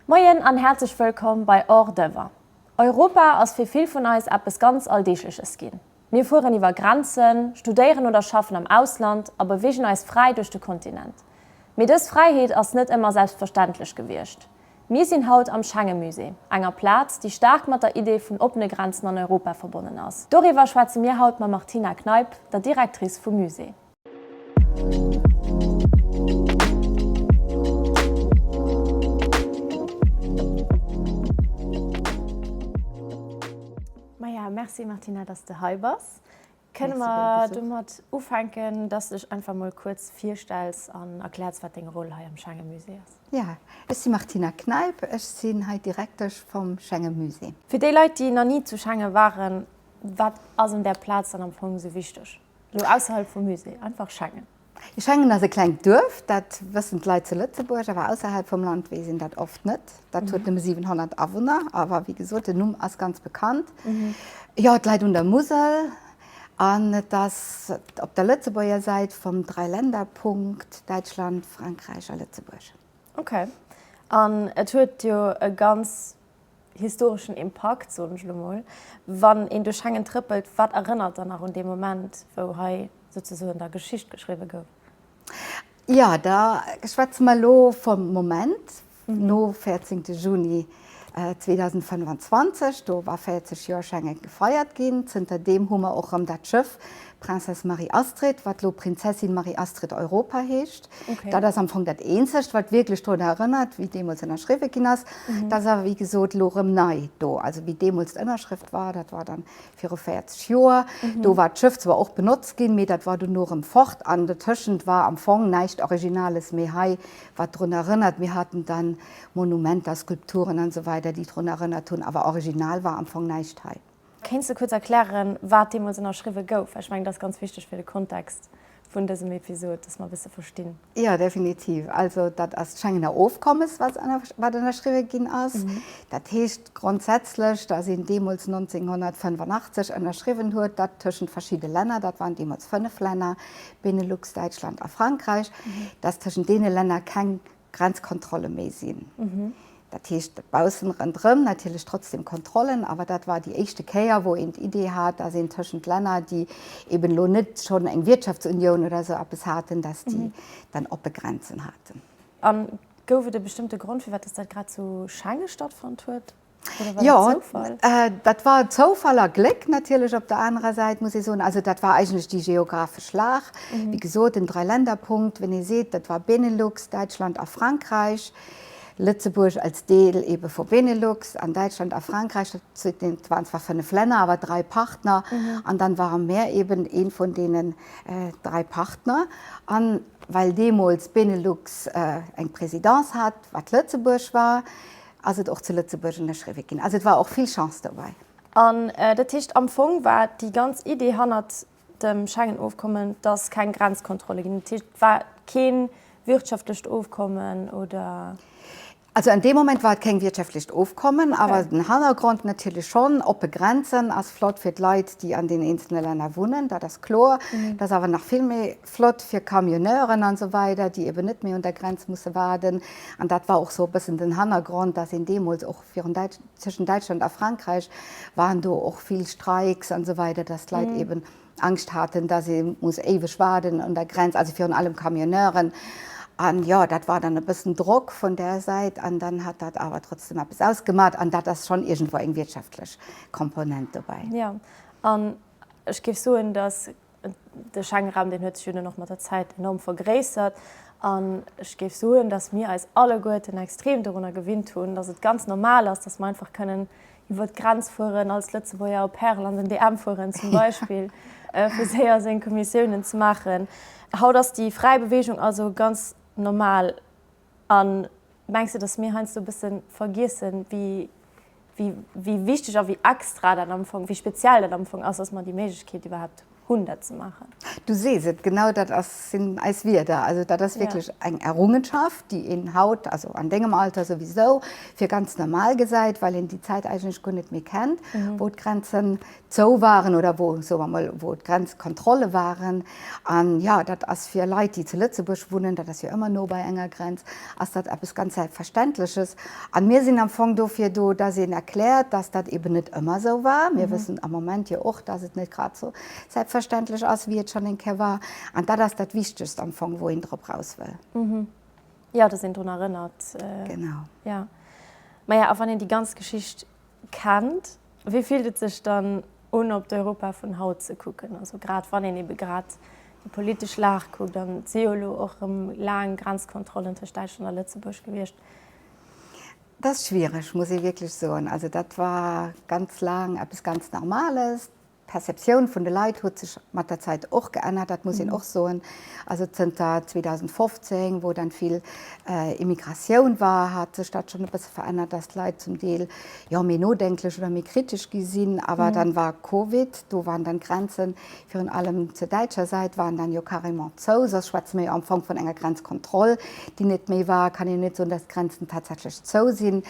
Moien an häerzlech wëllkomm bei Hors d'oeuvre. Europa ass fir vill vun eis eppes ganz Alldeegleches ginn. Mir fueren iwwer Grenzen, studéieren oder schaffen am Ausland a beweegen eis fräi duerch de Kontinent. Mee dës Fräiheet ass net ëmmer selbstverständlech gewiescht. Mir sinn haut am Schengemusée, enger Plaz, déi staark mat der Idee vun oppene Grenzen an Europa verbonnen ass. Doriwwer schwätze mir haut mam Martina Kneip, der Directrice vum Musée. Maja, merci Martina, dass de hei bass. Kënne mer domat ufänken, dass de dech einfach mol kuerz virstells an erkläers, wat deng Roll hei am Schengemusée ass? Jo, ech si Martina Kneip, ech sinn hei d'Direktesch vum Schengemusée. Fir déi Leit, déi nach ni zu Schengen waren, wat ass un där Plaz dann am Fong esou wichteg? Elo ausserhalb vum Musée, einfach Schengen. Schengen ass e klengt Duerf, dat wëssen d'Leit zu Lëtzebuerg, awer ausserhalb vum Land weess een dat oft net. Dat huet nëmme 700 Awunner, awer wéi gesot, den Numm ass ganz bekannt. Jo, et läit un der Musel an et ass op der Lëtzebuerger Säit vum Dreiländerpunkt Däitschland, Frankräich a Lëtzebuerg. Ok. An et huet jo e ganz historeschen Impakt, soen ech elo mol, wann een duerch Schengen trëppelt. Wat erënnert dann nach un dee Moment, wou hei souzesoen da Geschicht geschriwwe gouf? Jo, da schwätze mer elo vum Moment no 14 Juni 2025. Do war 40 Joer Schengen gefeiert ginn. Zënter deem hu mer och erëm dat Schëff Princesse Marie-Astrid, wat elo Prinzessin Marie-Astrid Europa heescht. Dat ass am Fong dat eenzegt, wat wierklech drun erënnert, wéi deemools ënnerschriwwe ginn ass. Dat ass awer, wéi gesot, elo erëm nei do. Also wéi deemools d'Ënnerschrëft war, dat war dann viru 40 Joer, do war d'Schëff zwar och benotzt ginn, mee dat war dono erëm fort. An dotëschent war am Fong näischt Originales méi hei, wat drun erënnert. Mir haten dann Monumenter, Skulpturen an esou weider, déi drun erënnert hunn, awer original war am Fong näischt hei. Kéints de kuerz erklären, wat deemools ënnerschriwwe gouf? Well ech mengen, dat ass ganz wichteg fir de Kontext vun dësem Episod, dass mer e bësse verstinn. Jo, definitiv. Also dat ass d'Schengener Ofkommes, wat ënnerschriwwe ginn ass. Dat heescht grondsätzlech, dass een deemools 1985 ënnerschriwwen huet, datt tëschent verschidde Länner, dat waren deemools fënnef Länner, Benelux, Däitschland a Frankräich, dass tëschent deene Länner keng Grenzkontrolle méi sinn. Dat heescht, baussen rëndrëm natierlech trotzdem Kontrollen, awer dat war déi éischte Kéier, wou een d'Idee hat, dass een tëschent Länner, déi eben elo net schonn eng Wirtschaftsunioun oder esou eppes haten, dass déi dann oppe Grenzen haten. A gouf et e bestëmmte Grond, firwat dass dat grad zu Schengen stattfonnt huet? Jo, dat war Zoufall a Gléck natierlech op der anerer Säit, muss ee soen. Also dat war eigentlech déi geographesch Lag. Wéi gesot, den Dreiländerpunkt, wenn ee seet, dat war Benelux, Däitschland a Frankräich, Lëtzebuerg als Deel eebe vu Benelux an Däitschland a Frankräich, dat waren zwar 5 Länner, awer 3 Partner. An dann ware mär eeben ee vun deenen 3 Partner. An well deemools Benelux eng Présidence hat, wat Lëtzebuerg war, Ass et och zu Lëtzebuerg ënnerschriwwe ginn. Also et war och vill Chance dobäi. An dat heescht, am Fong war déi ganz Idee hannert dem Schengen-Ofkommen, datt keng Grenzkontrolle ginn. Dat heescht, et war kee wirtschaftlecht Ofkommen oder? Also an deem Moment war et keng wirtschaftlecht Ofkommen, awer den Hannergrond natierlech schonn. Oppe Grenzen ass flott fir d'Leit, déi an den eenzelne Länner wunnen, dat ass kloer. Dat ass awer nach vill méi Flott fir Camionneuren an esou weider, déi eben net méi un der Grenz musse waarden. An dat war och sou e bëssen den Hannergrond, dass een deemools och virun Däitsch, tëschent Däitschland a Frankräich waren do och vill Streiks an esou weider, dass d'Leit eben Angscht haten, dass ee muss éiweg waarden un der Grenz, also virun allem Camionneuren. An jo, dat war dann e bëssen Drock vun där Säit an dann hat dat awer trotzdem eppes ausgemat an dat ass schonn iergendwou eng wirtschaftlech Komponent dobäi. Jo, an ech géif soen, dass De Schengenraum, deen huet sech jo dunn och mat der Zäit enorm vergréissert. An ech géif soen, datt mir eis alleguerten extrem dorunner gewinnt hunn, datt et ganz normal ass, datt mer einfach kënnen iwwert d'Grenz fueren als Lëtzebuerger, op Pärel an den DM fueren zum Beispill, fir séier seng Kommissiounen ze maachen. Haut ass déi fräi Beweegung also ganz normal. A mengs de, datt mir heiansdo e bësse vergiessen, wéi wéi wichteg a wéi extra dat am Fong, wéi speziell dat am Fong ass, dass mer déi Méiglechkeet iwwerhaapt hunn. hunn, dat ze maachen. Du sees et, genau dat ass, sinn eis Wierder. Also dat ass wierklech eng Errungenschaft, déi een haut, also an dengem Alter souwisou, fir ganz normal gesäit, well een déi Zäit eigentlech guer net méi kennt, wou d'Grenzen zou waren oder wou, soe mer mol, wou d'Grenzkontrolle waren. An jo, dat ass fir Leit, déi zu Lëtzebuerg wunnen, dat ass jo ëmmer no bei enger Grenz, ass dat eppes ganz Selbstverständleches. An mir sinn am Fong dofir do, dass een erkläert, dass dat eben net ëmmer esou war. Mir wëssen am Moment jo och, dass et net grad esou selbstverständlech ass, wéi et schonn eng Kéier war. An dat ass dat Wichtegst am Fong, wou een drop raus wëll. Jo, dass een drun erënnert. Genau. Jo. Maja, a wann een déi ganz Geschicht kennt, wéi fillt et sech dann un op d'Europa vun haut ze kucken? Also grad wann een ebe grad déi politesch Lag kuckt, an et si jo elo och erëm laang Grenzkontrollen tëscht Däitschland a Lëtzebuerg gewiescht. Dat ass schwiereg, muss ee wierklech soen. Also dat war ganz laang eppes ganz Normales. D'Perceptioun vun de Leit huet sech mat der Zäit och geännert, dat muss een och soen. Also zënter 2015, wou dann vill Immigratioun war, hat sech dat schonn e bësse verännert, dass d'Leit zum Deel, jo, méi nodenklech oder méi kritesch gi sinn. Awer dann war Covid, do waren dann d'Grenzen, virun allem zur däitscher Säit, waren dann jo carrément zou. Soss schwätze mir jo am Fong vun enger Grenzkontroll, déi net méi war. Kann een jo net soen, dass d'Grenzen tatsächlech zou sinn.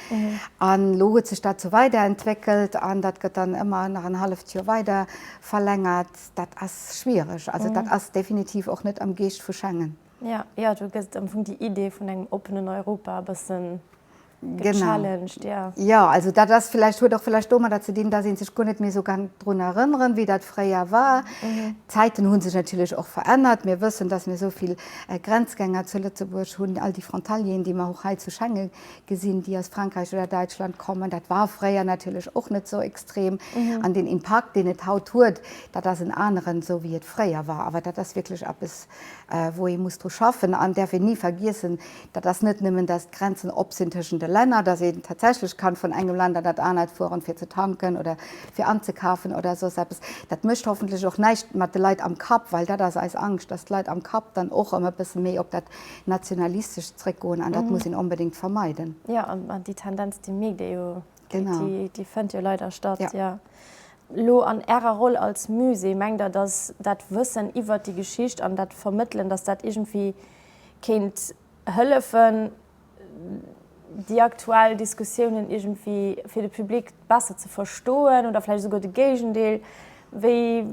An elo huet sech dat sou weiderentwéckelt an dat gëtt dann ëmmer nach en halleft Joer weider verlängert. Dat ass schwiereg. Also dat ass definitiv och net am Geescht vu Schengen. Jo, jo, do gëtt am Fong déi Idee vun engem oppenen Europa e bëssen gechallenged, jo. Jo, also dat ass vläicht, huet och vläicht domadder ze dinn, datt ee sech guer net méi esou kann drun erënneren, wéi dat fréier war. D'Zäiten hu sech natierlech och verännert. Mir wëssen, datt mir esou vill Grenzgänger zu Lëtzebuerg hunn, all déi Frontalieren, déi mer och hei zu Schengen gesinn, déi aus Frankräich oder Däitschland kommen. Dat war fréier natierlech och net esou extrem. An deen Impakt, deen et haut huet, dat ass en aneren, esou wéi et fréier war. Awer dat ass wierklech eppes, wou ee muss dru schaffen. An däerf een ni vergiessen, dat ass net nëmmen, dass d'Grenzen op sinn tëschent de Länner, dass een tatsächlech kann vun engem Land an dat anert fueren, fir ze tanken oder fir anzekafen oder soss eppes. Dat mécht hoffentlech och näischt mat de Leit am Kapp, well dat ass eis Angscht, dass d'Leit am Kapp dann och ëm e bësse méi op dat Nationalistesch zréckgoen an dat muss een onbedéngt vermeiden. Jo, an déi Tendenz, déi mierkt ee jo, déi fënnt jo leider statt. Jo. Elo an Ärer Roll als Musée, mengt Der, datt dat Wëssen iwwert déi Geschicht an dat Vermëttelen, datt dat iergendwéi kéint hëllefen, déi aktuell Diskussiounen iergendwéi fir de Public besser ze verstoen oder vläicht esouguer de Géigendeel? Wéi,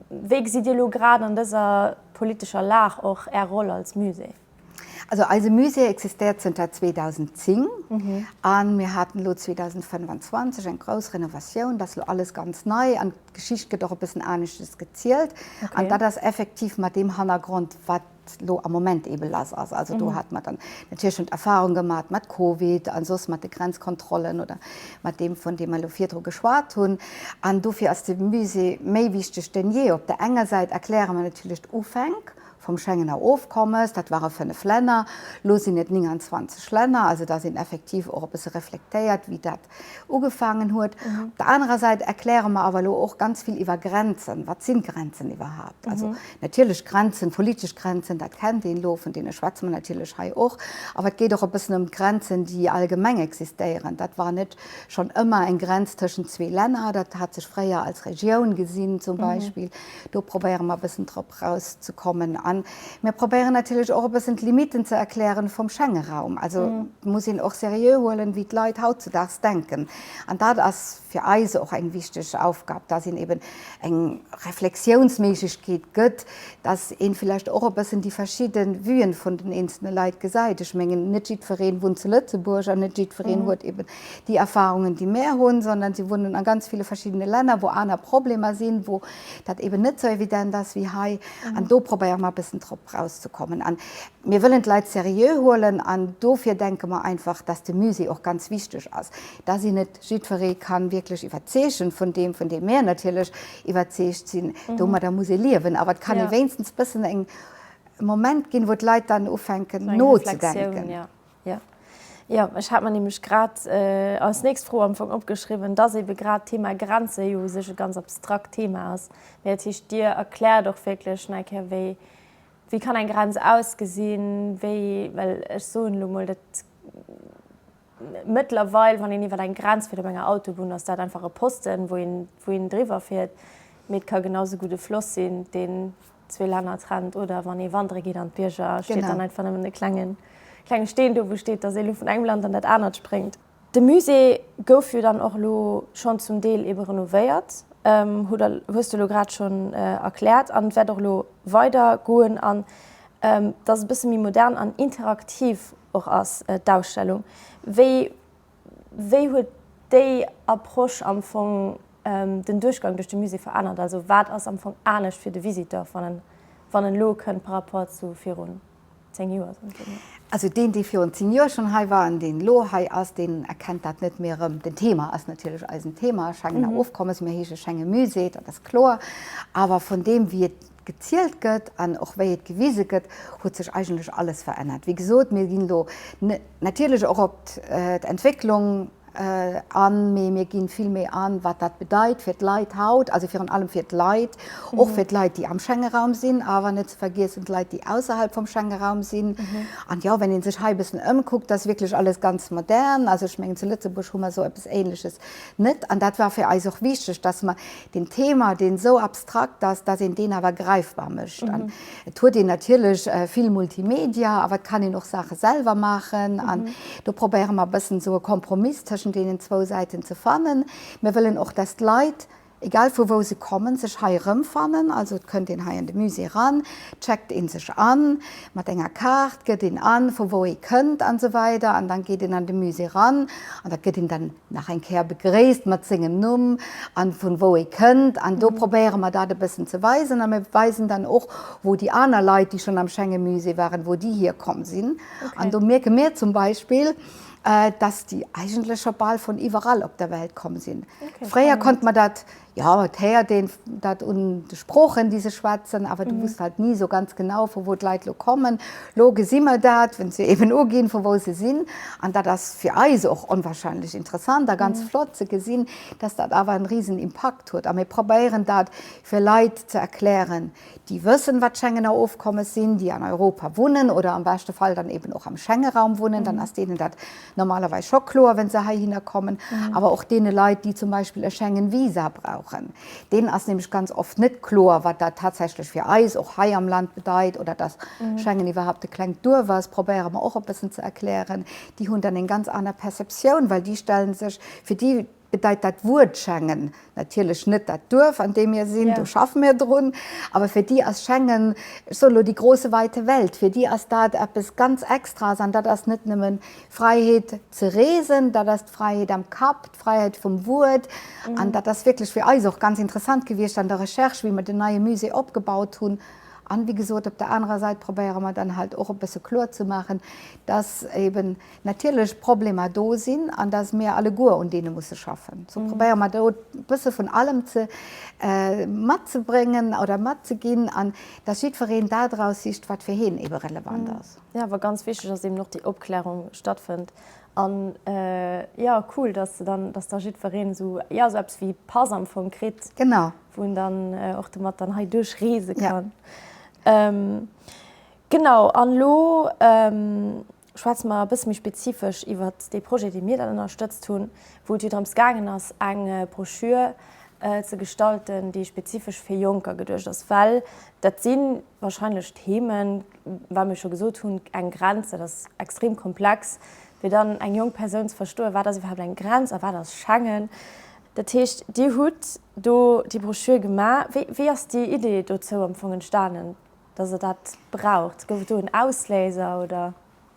wéi gesitt Dir elo grad an dëser politescher Lag och Är Roll als Musée? Also eise Musée existéiert zënter 2010 a mir haten elo 2025 eng grouss Renovatioun, dat ass elo alles ganz nei an d'Geschicht gëtt och e bëssen aneschtes gezielt an dat ass effektiv mat deem Hannergrond, wat lo am Moment ebe lass ass. Also do hat mer dann natierlech schon d'Erfahrung gemat mat Covid an soss mat de Grenzkontrollen oder mat deem, vun deem mer elo virdru geschwat hunn. An dofir ass de Musée méi wichteg denn jee. Op der enger Säit erkläre mer natierlech d'Ufänk vum Schengener Ofkommes, dat ware 5 Länner, lo sinn et 29 Länner, also da sinn effektiv och e bësse reflektéiert, wéi dat ugefaangen huet. Op der anerer Säit erkläre mer awer elo och ganz vill iwwer Grenzen. Wat sinn Grenzen iwwerhaapt? Also natierlech Grenzen, politesch Grenzen, dat kennt een elo, vun deene schwätze mer natierlech hei och. Awer et geet och e bëssen ëm d'Grenzen, déi allgemeng existéieren. Dat war net schonn ëmmer eng Grenz tëschent zwee Länner, dat hat sech fréier als Regioun gesinn zum Beispill. Do probéiere mer e bëssen drop rauszekommen. A mir probéieren natierlech och e bëssen d'Limiten ze erklären vum Schengeraum. Also et muss een och seriö huelen, wéi d'Leit hautzedaags denken. An dat ass fir eis och eng wichteg Aufgab, dass een eben eng Reflexiounsméiglechkeet gëtt, dass ee villäicht och e bëssen déi verschidde Vuen vun den eenzelne Leit gesäit. Ech mengen, net jiddweree wunnt zu Lëtzebuerg an net jiddwereen huet eben déi Erfahrungen, déi mär hunn, sondern si wunnen a ganz ville verschiddene Länner, wou aner Problemer sinn, wou dat eben net sou evident ass wéi hei. An do probéiere mer e bëssen drop rauszekommen. An mir wëllen d'Leit seriö huelen an dofir denke mer einfach, dass de Musée och ganz wichteg ass, dass een net jiddweree kann wierklech iwwerzeegen vun deem, vun deem mär natierlech iwwerzeegt sinn. Domadder muss ee liewen. Awer et kann ee wéinstens bëssen e Moment ginn, wou d'Leit dann ufänken nozedenken. Jo, jo, ech hat mer nämlech grad als nächst Fro am Fong opgeschriwwen, dass ebe grad d'Thema Grenze jo u sech e ganz abstrakt Thema ass. Mee dat heescht, Dir erkläert och wierklech nach eng Kéier, wéi, wéi kann eng Grenz ausgesinn, wéi, well ech soen elo mol, dat mëttlerweil, wann een iwwer eng Grenz fiert op enger Autobunn, ass dat einfach e Posten, wou een, wou een driwwer fiert. Mee et ka genau sou gutt e Floss sinn, deen zwee Länner trennt. Oder wann ee wandere geet an d'Bierger, steet dann einfach nëmmen e klenge klenge Steen do, wou steet, datt ee lo vun engem Land an dat anert spréngt. De Musée gouf jo dann och elo schonn zum Deel ebe renovéiert, hutt der, hues de elo grad schonn erkläert, an et wäert och elo weider goen an datt et e bësse méi modern an interaktiv och ass, d'Ausstellung. Wéi Wéi huet déi Approche am Fong den Duerchgang duerch de Musée verännert? Also wat ass am Fong anescht fir de Visiteur, wann en wann en elo kënnt par rapport zu virun 10 Joer, soen ech emol? Also deen, dee virun 10 Joer schonn hei war an deen elo hei ass, deen erkennt dat net méi erëm. Den Thema ass natierlech eisen Thema, Schengener Ofkommes, mir heesche Schengen Musée, dat ass kloer. Awer vun deem, wéi et gezielt gëtt an och wéi et gewise gëtt, huet sech eigentlech alles verännert. Wéi gesot, mir ginn elo natierlech och op d'Entwécklung an, mee mir ginn vill méi an, wat dat bedeit fir d'Leit haut, also virun allem fir d'Leit, och fir d'Leit, déi am Schengeraum sinn, awer net ze vergiessen d'Leit, déi ausserhalb vum Schengeraum sinn. An jo, wenn ee sech hei e bëssen ëmkuckt, ass wierklech alles ganz modern. Also ech mengen, zu Lëtzebuerg hu mer esou eppes Ähnleches net. An dat war fir eis och wichteg, dass mer deen Thema, deen esou abstrakt ass, dass een deen awer gräifbar mécht. An et huet een natierlech vill Multimedia, awer et kann een och Saache selwer maachen. An do probéiere mer e bëssen esou e Kompromiss tëschent deenen zwou Säiten ze fannen. Mir wëllen och, dass d'Leit, egal vu wou se kommen, sech hei erëmfannen. Also et kënnt een hei an de Musée eran, checkt ee sech an mat enger Kaart, gëtt een an, vu wou ee kënnt an esou weider an dann geet een an de Musée eran an da gëtt een dann nach eng Kéier begréisst mat sengem Numm an vun wou ee kënnt an do probéiere mer dat e bëssen ze weisen a mir weisen dann och wou déi aner Leit, déi schonn am Schengen-Musée waren, wou déi hierkomm sinn. An do mierke mir zum Beispill, dass déi eigentlech scho bal vun iwwerall op der Welt komm sinn. Fréier konnt mer dat Jo, et héiert een dat un de Sproochen, déi se schwätzen, awer du wusst halt ni esou ganz genau, vu wou d'Leit lo kommen. Lo gesi mer dat, wenn se eben uginn, vu wou se sinn. An dat ass fir eis och onwahrscheinlech interessant a ganz flott ze gesinn, dass dat awer en risen Impakt huet. A mir probéieren dat fir Leit ze erklären, déi wëssen, wat d'Schengener Ofkommes sinn, déi an Europa wunnen oder am beschte Fall dann eben och am Schengeraum wunnen, dann ass deenen dat normalerweis scho kloer, wenn se heihinner kommen, awer och deene Leit, déi zum Beispill e Schengen-Visa brauchen. Deenen ass nämlech ganz oft net kloer, wat dat tatsächlech fir eis och hei am Land bedeit oder dass Schengen iwwerhaupt e klengt Duerf ass, probéiere mer och e bëssen ze erklären. Déi hunn dann eng ganz aner Perceptioun, well déi stelle sech, fir déi bedeit dat Wuert Schengen natierlech net dat Duerf, an deem mir sinn, do schaffe mir drun, awer fir déi ass Schengen, ech soen elo, die große weite Welt. Fir déi ass dat eppes ganz Extraes an dat ass net nëmmen Fräiheet ze reesen, dat ass d'Fräiheet am Kapp, d'Fräiheet vum Wuert. An dat ass wierklech fir eis och ganz interessant gewiescht an der Recherche, wéi mer den neie Musée opgebaut hunn. An, wéi gesot, op der anerer Säit probéiere mer dann halt och e bësse kloer ze maachen, dass eben natierlech Problemer do sinn an dass mir alleguer un deene musse schaffen. Sou probéiere mer do e bësse vun allem ze matzebréngen oder matzeginn an dass jiddwereen dat eraussicht, wat fir heen ebe relevant ass. Jo, awer ganz wichteg ass eben och déi Opklärung stattfënnt. An jo, cool, dass de dann, dass da jiddwereen esou, jo, esou eppes wéi Pass am Fong kritt. Genau. Wou en dann och domat dann hei duerchreese kann. Genau, an elo schwätze mer e bësse méi spezifesch iwwert dee Projet, dee mir dann ënnerstëtzt hunn, wou et jo drëms gaangen ass, eng Broschür ze gestalten, déi spezifesch fir Jonker geduecht ass, well dat si wahrscheinlech Themen, wat mir scho gesot hunn, eng Grenz, dat ass extrem komplex, fir dann eng jonk Persoun ze verstoen, wat ass iwwerhaapt eng Grenz a wat ass Schengen. Dat heescht, Dir hutt do déi Broschür gemaach. Wéi, wéi ass déi Idee dozou am Fong entstanen? Dass Der dat braucht? Gouf et do en Ausléiser oder?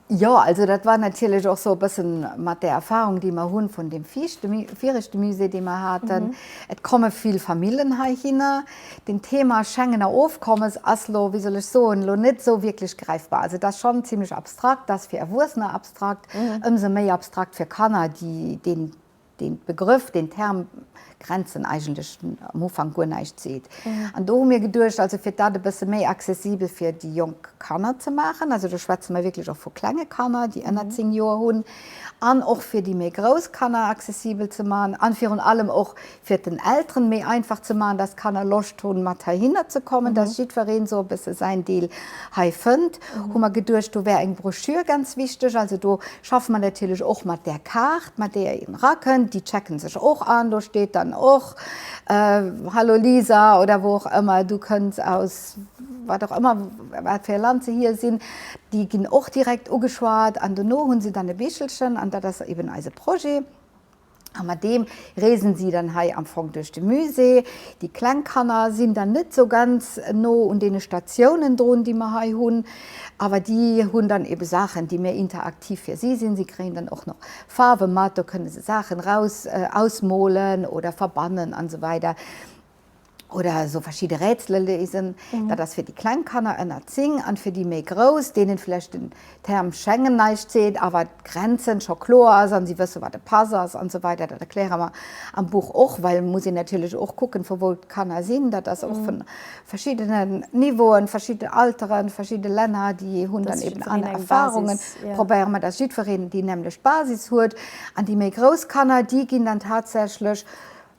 Jo, also dat war natierlech och sou e bëssen mat där Erfahrung, déi mer hunn vun deem viischte, viregte Musée, dee mer haten. Et komme vill Famillen heihinner. Den Thema Schengener Ofkommes ass lo, wéi soll ech soen, lo net sou wierklech gräifbar. Also et ass schonn zimlech abstrakt, ass fir Erwuessener abstrakt, ëmsou méi abstrakt fir Kanner, déi deen deen Begrëff, deen Term Grenzen eigentlech am Ufank guer näischt seet. An do hu mir geduecht, also fir dat e bësse méi accessibel fir déi jonk Kanner ze maachen, also do schwätze mer wierklech och vu klenge Kanner, déi ënner 10 Joer hunn, an och fir déi méi grouss Kanner accessibel ze maachen an virun allem och fir et den Elteren méi einfach ze maachen, dass d'Kanner Loscht hunn, mat heihinner ze kommen, dass jiddwereen esou e bësse säin Deel hei fënnt, hu mer geduecht, do wär eng Broschür ganz wichteg. Also do schaffe mer natierlech och mat där Kaart, mat deeër een erakënnt. Erwuessenen, déi checken sech och an, do steet dann och Hallo Lisa oder wou och ëmmer, du kënns aus wat och ëmmer, wat fir e Land se hier sinn, déi ginn och direkt ugeschwat an dono hu se dann e Bichelchen an dat ass eben eise Projet. A mat deem reesen si dann hei am Fong duerch de Musée. Déi kleng Kanner sinn dann net sou ganz no un deene Statiounen drun, déi mer hei hunn, awer déi hunn dann ebe Saachen, déi méi interaktiv fir si sinn. Si kréien dann och nach Faarwe mat, do kënne se Saachen raus ausmolen oder verbannen an esou weider. Oder esou verschidde Rätsele léisen. Dat ass fir déi kleng Kanner ënner 10 an fir déi méi grouss, deenen vläicht den Term Schengen näischt seet, awer d'Grenzen scho kloer ass an si wësse wat e Pass ass an esou weider. Dat erkläre mer am Buch och, well muss een natierlech och kucken, vu wou d'Kanner sinn. Dat ass och vun verschiddenen Niveauen, verschidde Alteren, verschidde Länner, déi hunn dann eben aner Erfahrungen. Probéiere mer, dass jiddwereen déi nämmlecht Basis huet. An déi méi grouss Kanner, déi ginn dann tatsächlech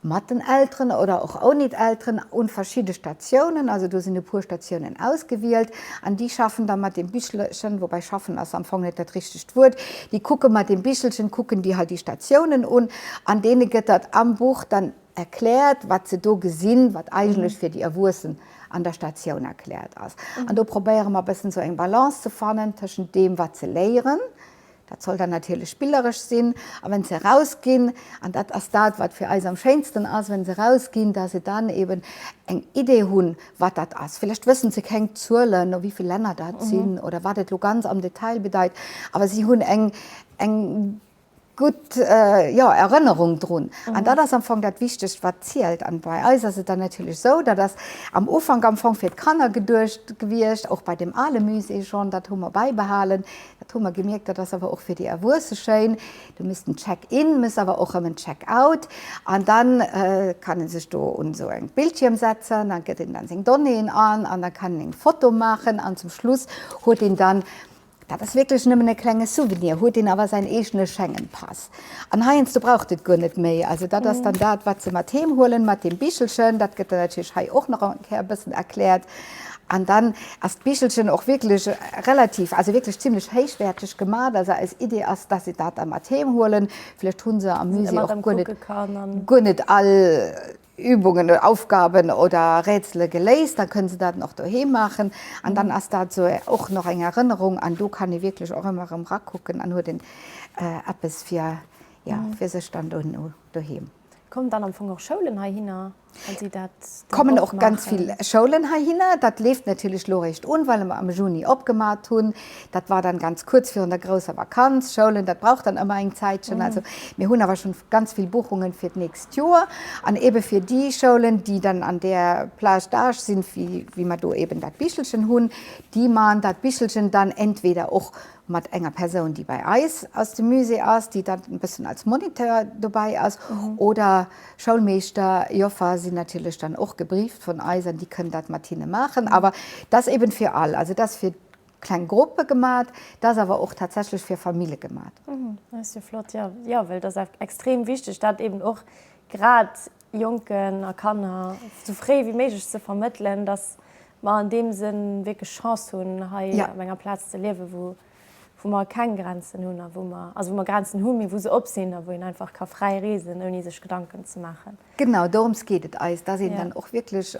mat den Elteren oder och ouni d'Elteren un verschidde Statiounen, also do sinn e puer Statiounen ausgewielt an déi schaffen da mat deem Bichelchen, woubäi schaffen ass am Fong net dat richtegt Wuert, déi kucke mat deem Bichelchen, kucken déi halt déi Statiounen un an deene gëtt dat am Buch dann erkläert, wat se do gesinn, wat eigentlech fir déi Erwuessen an der Statioun erkläert ass. An do probéiere mer e bëssen esou eng Balance ze fannen tëschent deem, wat se léieren, Dat soll dann natierlech spilleresch sinn. A wenn se erausginn, an dat ass dat, wat fir eis am schéinsten ass, wenn se erausginn, dass se dann eben eng Idee hunn, wat dat ass. Villäicht wëssen se keng Zuelen, wéi vill Länner dat sinn oder wat et elo ganz am Detail bedeit, awer si hunn eng, eng gutt, jo, Erënnerung drun. An dat ass am Fong dat Wichtegst, wat zielt. An bei eis ass et dann natierlech esou, dat ass am Ufank am Fong fir d'Kanner geduecht gewiescht, och bei deem ale Musée schonn, dat hu mer bäibehalen, Dat hu mer gemierkt, dat ass awer och fir déi Erwuesse schéin. Du misst en Check-in, méchs awer och erëm en Check-out. An dann kann ee sech do un esou eng Bildschierm setzen, da gëtt een dann seng Donnéeën an an da kann een eng Foto maachen an zum Schluss huet een dann, dat ass wierklech nëmmen e klenge Souvenir, huet een awer säin eegene Schengen-Pass. An heiansdo braucht et guer net méi. Also dat ass dann dat, wat se mat heem huelen, mat deem Bichelchen. Dat gëtt dann natierlech hei och nach eng Kéier e bëssen erkläert. An dann ass d'Bichelchen och wierklech relativ, also wierklech zimlech héichwäerteg gemat. Also eis Idee ass, dass se dat da mat heem huelen. Vläicht hu se am Musée och guer net, guer net all Übungen oder Aufgaben oder Rätsele geléist. Da kënnen se dat och doheem maachen. An dann ass dat esou och nach eng Erënnerung. An do kann ee wierklech och ëmmer erëm rakucken an huet een eppes fir, jo, fir sech dann dono doheem. Kommen dann am Fong och Schoulen heihinner, well si dat dann Kommen och ganz vill Schoulen heihinner. Dat leeft natierlech elo eréischt un, well mer am Juni opgemat hunn. Dat war dann ganz kuerz virun der grousser Vakanz. Schoulen, dat brauch dann ëmmer eng Zäitchen. Also mir hunn awer schonn ganz vill Buchungen fir d'nächst Joer. An eebe fir déi Schoulen, déi dann an där Plage d'âge sinn, wéi mer do eeben dat Bichelchen hunn, déi man dat Bichelchen dann entweder och mat enger Persoun, déi bei eis aus dem Musée ass, déi dann e bëssen als Moniteur dobäi ass, oder Schoulmeeschter, Joffer sinn natierlech dann och gebrieft vun eis an déi kënnen dat mat hinne maachen. Awer dat ass eben fir all, also dat ass fir kleng Gruppe gemat, dat ass awer och tatsächlech fir Famille gemat. Dat ass jo flott, jo, jo, well dat ass extrem wichteg, dat eben och grad Jonken a Kanner sou fréi wéi méiglech ze vermëttelen, dass mer an deem Sënn wierklech Chance hunn, hei op enger Plaz ze liewen, wou, wou mer keng Grenzen hunn a wou mer, also wou mer Grenzen hunn, mee wou se op sinn a wou een einfach ka fräi reesen, ouni sech Gedanken ze maachen. Genau, dorëms geet et eis, dass een dann och wierklech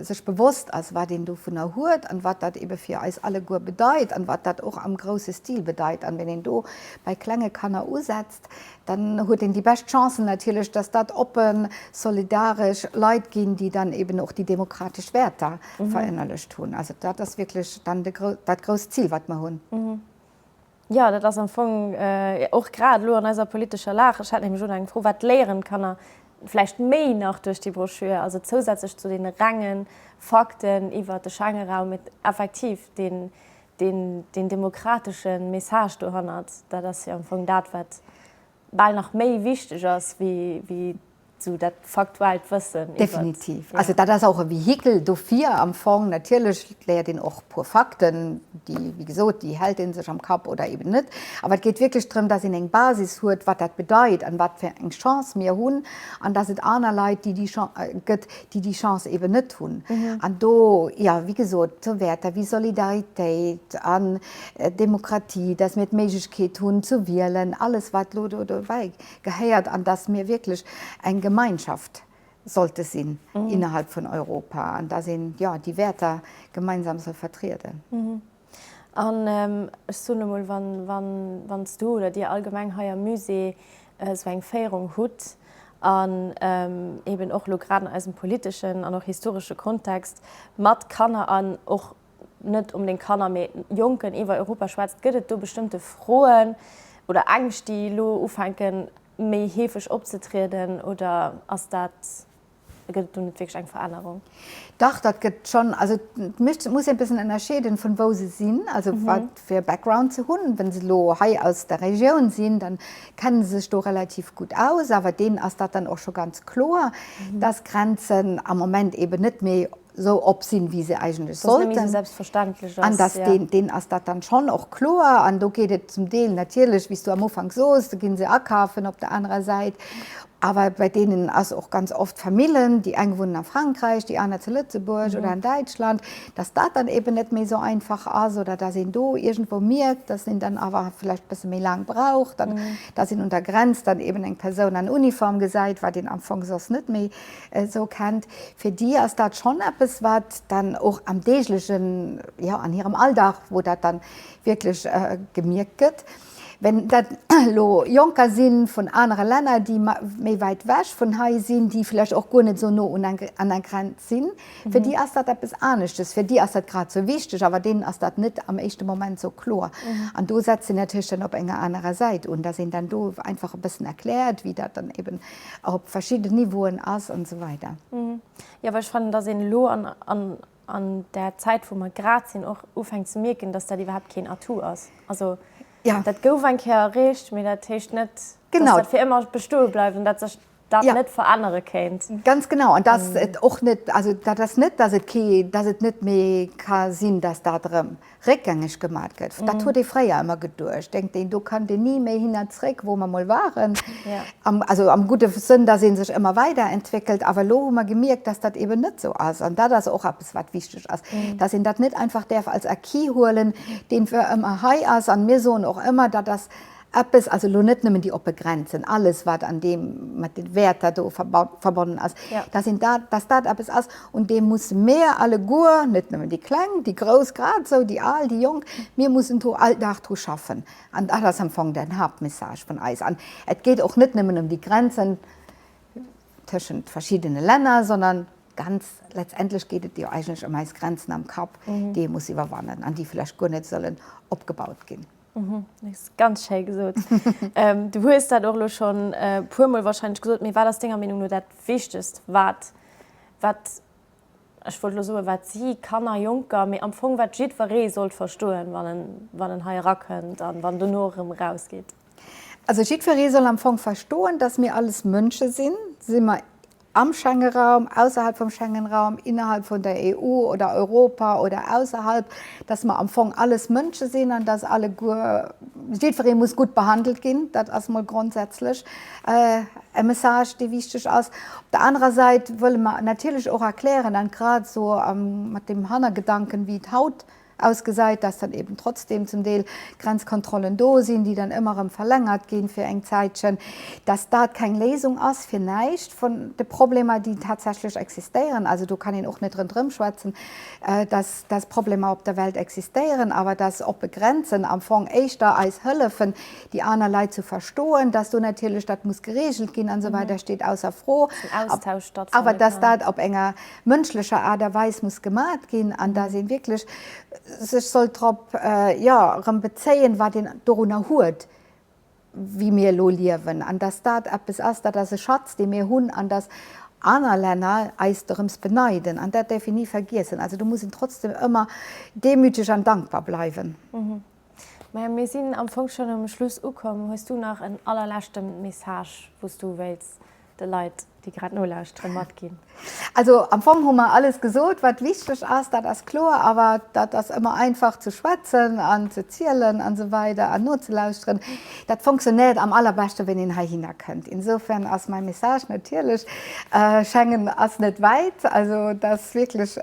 sech bewosst ass, wat een dovunner huet an wat dat ebe fir eis alleguer bedeit an wat dat och am grousse Stil bedeit. An wenn een do bei klenge Kanner usetzt, Dann huet een déi bescht Chancen natierlech, dass dat oppen, solidaresch Leit ginn, déi dann eben och déi demokratesch Wäerter verinnerlecht hunn. Also dat ass wierklech dann dat grousst Zil, wat mer hunn. Jo, dat ass am Fong och grad elo an eiser politescher Lag. Ech hat nämlech och nach eng Fro, Wat léieren d'Kanner vläicht méi nach duerch déi Broschür, also zousätzlech zu deene renge Fakten iwwert de Schengenraum, mee effektiv deen Deen demokratesche Message dohannert, dat ass jo am Fong dat, wat bal nach méi wichteg ass wéi. Sou dat faktuellt Wëssen iwwert. Definitiv. Also dat ass och e Vehikel dofir am Fong. Natierlech léiert een och e puer Fakten, déi, wéi gesot, déi hält ee sech am Kapp oder eben net. Awer et geet wierklech drëm, dass een eng Basis huet, wat dat bedeit an wat fir eng Chance mir hunn an dass et aner Leit, déi déi Chance gëtt, déi déi Chance eben net hunn. An do, jo, wéi gesot, sou Wäerter wéi Solidaritéit an Demokratie, dass mir d'Méiglechkeet hunn ze wielen, alles wat elo do dobäi gehéiert an dass mir wierklech eng Gemeinschaft sollte sinn innerhalb vun Europa an dass een, jo, déi Wäerter gemeinsam soll vertrieden. An ech soen emol, wann, wann, wann s du oder Dir allgemeng hei am Musée esou eng Féierung hutt an eben och elo grad an eisem politeschen an och historesche Kontext mat Kanner an och net um deng Kanner, mee Jonken iwwer Europa schwätzt, gëtt et do bestëmmte Froen oder Ängscht, déi elo ufänken méi heefeg opzetrieden oder ass dat, gëtt et do net wierklech eng Verännerung? Dach, dat gëtt schonn. Also et muss een e bëssen ënnerscheeden, vun wou se sinn, also wat fir e Background se hunn. Wa se elo hei aus der Regioun sinn, dann kenne se sech do relativ gutt aus, awer deenen ass dat dann och scho ganz kloer, dass Grenzen am Moment eben net méi sou op sinn, wéi se eigentlech sollten. An dass deen, deen ass dat dann schonn och kloer. An do geet et zum Deel natierlech, wéi s du am Ufank soos, do gi se akafen op der anerer Säit. Awer bei deenen ass och ganz oft Famillen, déi eng wunnen a Frankräich, déi aner zu Lëtzebuerg oder an Däitschland, dass dat dann eben net méi sou einfach ass oder dass een do iergendwou mierkt, dass een dann awer vläicht e bësse méi laang braucht an dass een un der Grenz dann eben eng Persoun an Uniform gesäit, wat een am Fong soss net méi esou kennt, fir déi ass dat schonn eppes, wat dann och am deeglechen, jo an hirem Alldag, wou dat dann wierklech gemierkt gëtt. Wenn dat elo Jonker si vun anere Länner, déi méi wäit ewech vun hei sinn, déi vläicht och guer net esou no un der Grenz sinn, fir déi ass dat eppes aneschtes. Fir déi ass dat grad esou wichteg, awer deenen ass dat net am éischte Moment esou kloer. An do setzt een natierlech dann op enger anerer Säit un, dass een dann do einfach e bëssen erkläert, wéi dat dann eben op verschidden Niveauen ass an esou weider. Jo, well ech fannen, dass een elo an, an, an där Zäit, wou mer grad sinn, och ufänkt ze mierken, dass dat iwwerhaapt keen Atout ass. Also, ja. dat gouf eng Kéier erreecht, mee dat heescht net, genau. dass dat fir ëmmer bestoe bleift an dat sech dat ja. net verännere kéint. Ganz genau. An dass et och net, also dat ass net, dass et kee, dass et net méi ka sinn, dass dat erëm réckgängeg gemat gëtt. Dat huet ee fréier ëmmer geduecht, denkt een, do kann een ni méi hin a zréck, wou mer mol waren. Am, also am gudde Sënn, dass ee sech ëmmer weiderentwéckelt. Awer elo hu mer gemierkt, dass dat eben net esou ass. An dat ass och eppes, wat wichteg ass, dass een dat net einfach däerf als Acquis huelen, deen fir ëmmer hei ass. An mir soen och ëmmer, dat ass Eppes, also elo net nëmmen déi oppe Grenzen, alles wat an deem mat de Wäerter do verbonnen ass, dass een dat, dass dat eppes ass, un deem musse mir alleguer, net nëmmen déi Kleng, déi Grouss grad esou, déi Al, déi Jonk, mir mussen do all Dag dru schaffen. An dat ass am Fong den Haaptmessage vun eis. An et geet och net nëmmen ëm déi Grenzen tëschent verschiddene Länner, sondern ganz letztendlech geet et jo eigentlech ëm eis Grenzen am Kapp, déi ee muss iwwerwannen an déi vläicht guer net sollen opgebaut ginn. Ganz schéi gesot. Du hues dat och elo schonn e puermol wahrscheinlech gesot, mee wat ass denger Meenung no dat Wichtegst, wat, wat, ech wollt elo soen, wat si, Kanner, Jonker, mee am Fong wat jiddweree sollt verstoen, wann en, wann en hei erakënnt an wann dono erëm erausgeet? Also jiddweree soll am Fong verstoen, dass mir alles Mënsche sinn, si mer Am Schengeraum, ausserhalb vum Schengenraum, innerhalb vun der EU oder Europa oder ausserhalb, dass mer am Fong alles Mënsche sinn an dass alleguer, jiddweree muss gutt behandelt ginn. Dat ass mol grondsätzlech e Message, dee wichteg ass. Op der anerer Säit wëlle mer natierlech och erklären, an grad esou mat deem Hannergedanken, wéi et haut ausgesäit, dass dann eben trotzdem zum Deel Grenzkontrollen do sinn, déi dann ëmmer erëm verlängert ginn fir eng Zäitchen, dass dat keng Léisung ass fir näischt vun de Problemer, déi tatsächlech existéieren. Also do kann een och net ronderëm schwätzen, dass, dass Problemer op der Welt existéieren, awer dass oppe Grenzen am Fong éischter eis hëllefen, déi aner Leit ze verstoen, dass do natierlech dat muss geregelt ginn an esou weider, steet ausser Fro, awer dass dat op enger mënschlecher Aart a Weis muss gemat ginn an dass ee wierklech sech sollt drop, jo, erëm bezéien, wat een dorunner huet, wéi mir elo liewen, an dass dat eppes ass, dat ass e Schatz, dee mir hunn, an dass aner Länner eis dorëms beneiden. An dat däerf een ni vergiessen. Also do muss een trotzdem ëmmer demüteg an dankbar bleiwen. Maja, mir sinn am Fong schonn um Schluss ukomm. Hues du nach en allerleschte Message, wou s du wéilts de Leit. déi grad nolauschteren, matginn? Also am Fong hu mer alles gesot, wat wichteg ass, dat ass kloer. Awer dat ass ëmmer einfach ze schwätzen an ze zielen an esou weider an nozelauschteren. Dat fonctionnéiert am allerbeschte wenn een heihinner kënnt. Insofern ass mäi Message natierlech, Schengen ass net wäit, also et ass wierklech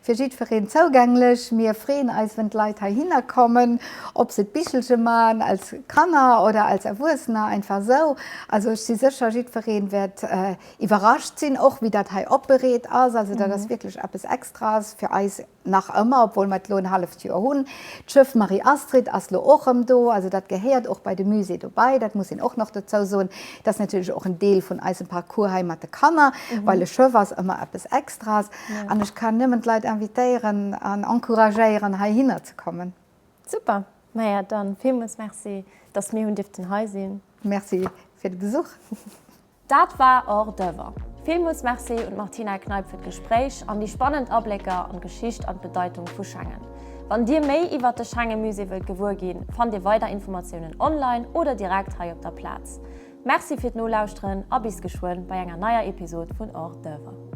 fir jiddwereen zougänglech. Mir freeën eis, wenn d'Leit heihinner kommen, ob se d'Bichelche man als Kanner oder als Erwuessener, einfach esou. Also ech si sécher, jiddweree wäert Iwwerrascht sinn och, wéi dat hei opbereet ass. Also dat ass wierklech eppes Extraes fir eis nach ëmmer, obwuel mer et elo en halleft Joer hunn. D'Schëff Marie-Astrid ass lo och erëm do. Also dat gehéiert och bei de Musée dobäi, dat muss een och nach dozou soen. Dat ass natierlech och en Deel vun eisem Parcours hei mat de Kanner, well e Schëff ass ëmmer eppes Extraes. An ech kann nëmmen d'Leit invitéieren an encouragéieren, heihinner ze kommen. Super! Maja, dann villmools Merci, dass mir hunn dierften hei sinn. Merci fir de Besuch. Dat war Hors d'oeuvre. Villmools Merci un d'Martina Kneip fir d'Gespréich an déi spannend Ablécker an d'Geschicht an d'Bedeitung vu Schengen. Wann Dir méi iwwert de Schengen-Musée wëllt gewuer ginn, fannt Dir weider Informatiounen online oder direkt hei op der Plaz. Merci fir d'Nolauschteren a bis geschwënn bei enger neier Episod vun Hors d'oeuvre.